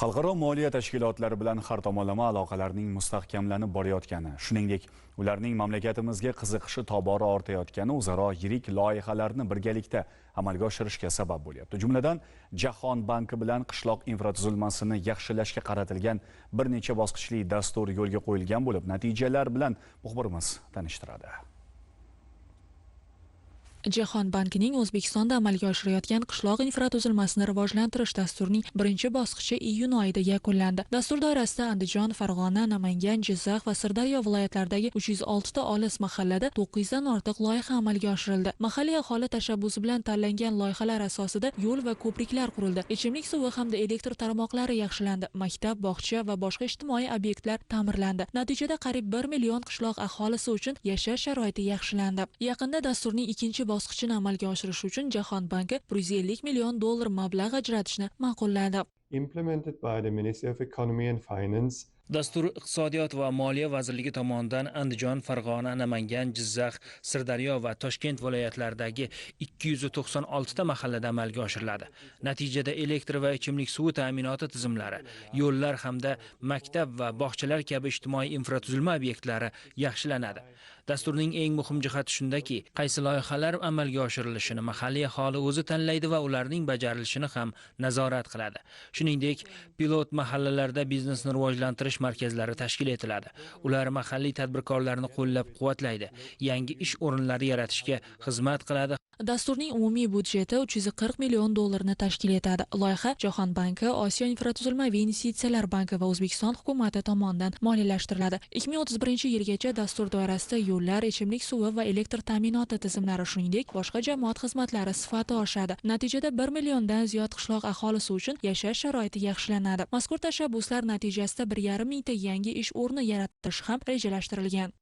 Xalqaro moliya tashkilotlari bilan har tomonlama aloqalarning mustahkamlanib borayotgani, shuningdek, ularning mamlakatimizga qiziqishi tobora ortayotgani o'zaro yirik loyihalarni birgalikda amalga oshirishga sabab bo'lyapti. Jumladan, Jahon banki bilan qishloq infratuzilmasini yaxshilashga qaratilgan bir necha bosqichli dastur yo'lga qo'yilgan bo'lib, natijalar bilan muxbirimiz tanishtiradi. Jahon bankining O'zbekistonda amalga oshirayotgan qishloq infratuzilmasini rivojlantirish dasturining birinchi bosqichi iyun oyida yakunlandi. Dastur doirasida Andijon, Farg'ona, Namangan, Jizzax va Sirdaryo viloyatlaridagi 306 ta olis mahallada 900 dan ortiq loyiha amalga oshirildi. Mahalliy aholi tashabbusi bilan tanlangan loyihalar asosida yo'l va ko'priklar qurildi. Ichimlik suvi hamda elektr tarmoqlari yaxshilandi. Maktab, bog'cha va boshqa ijtimoiy obyektlar ta'mirlandi. Natijada qariyb 1 million qishloq aholisi uchun yashash sharoiti yaxshilandi. Yaqinda dasturning ikkinchi bosqichini amalga oshirish uchun Jahon banki 150 million dollar mablag' ajratishni ma'qulladi. Implemented by the Ministry of Economy and Finance. Dastur Iqtisodiyot va Moliya vazirligi tomonidan Andijon, Farg'ona, Namangan, Jizzax, Sirdaryo va Toshkent viloyatlaridagi 296 ta mahallada amalga oshiriladi. Natijada elektr va ichimlik suvi ta'minoti tizimlari, yo'llar hamda maktab va bog'chalar kabi ijtimoiy infratuzilma obyektlari yaxshilanadi. Dasturning eng muhim jihati shundaki, qaysi loyihalar amalga oshirilishini mahalliy aholi o'zi tanlaydi va ularning bajarilishini ham nazorat qiladi. Shuningdek, pilot mahallalarda biznesni rivojlantirish markazlari tashkil etiladi. Ular mahalliy tadbirkorlarni qo'llab-quvvatlaydi, yangi ish o'rinlari yaratishga xizmat qiladi. Dasturning umumiy byudjeti 340 million dollarni tashkil etadi. Loyiha Jahon banki, Osiyo infratuzilma va investitsiyalar banki va O'zbekiston hukumati tomonidan moliyalashtiriladi. 2031-yilgacha dastur doirasida yo'llar, ichimlik suvi va elektr ta'minoti tizimlari, shuningdek, boshqa jamoat xizmatlari sifati oshadi. Natijada 1 milliondan ziyod qishloq aholisi uchun yashash sharoiti yaxshilanadi. Mazkur tashabbuslar natijasida 1,5 mingta yangi ish o'rni yaratilishi ham rejalashtirilgan.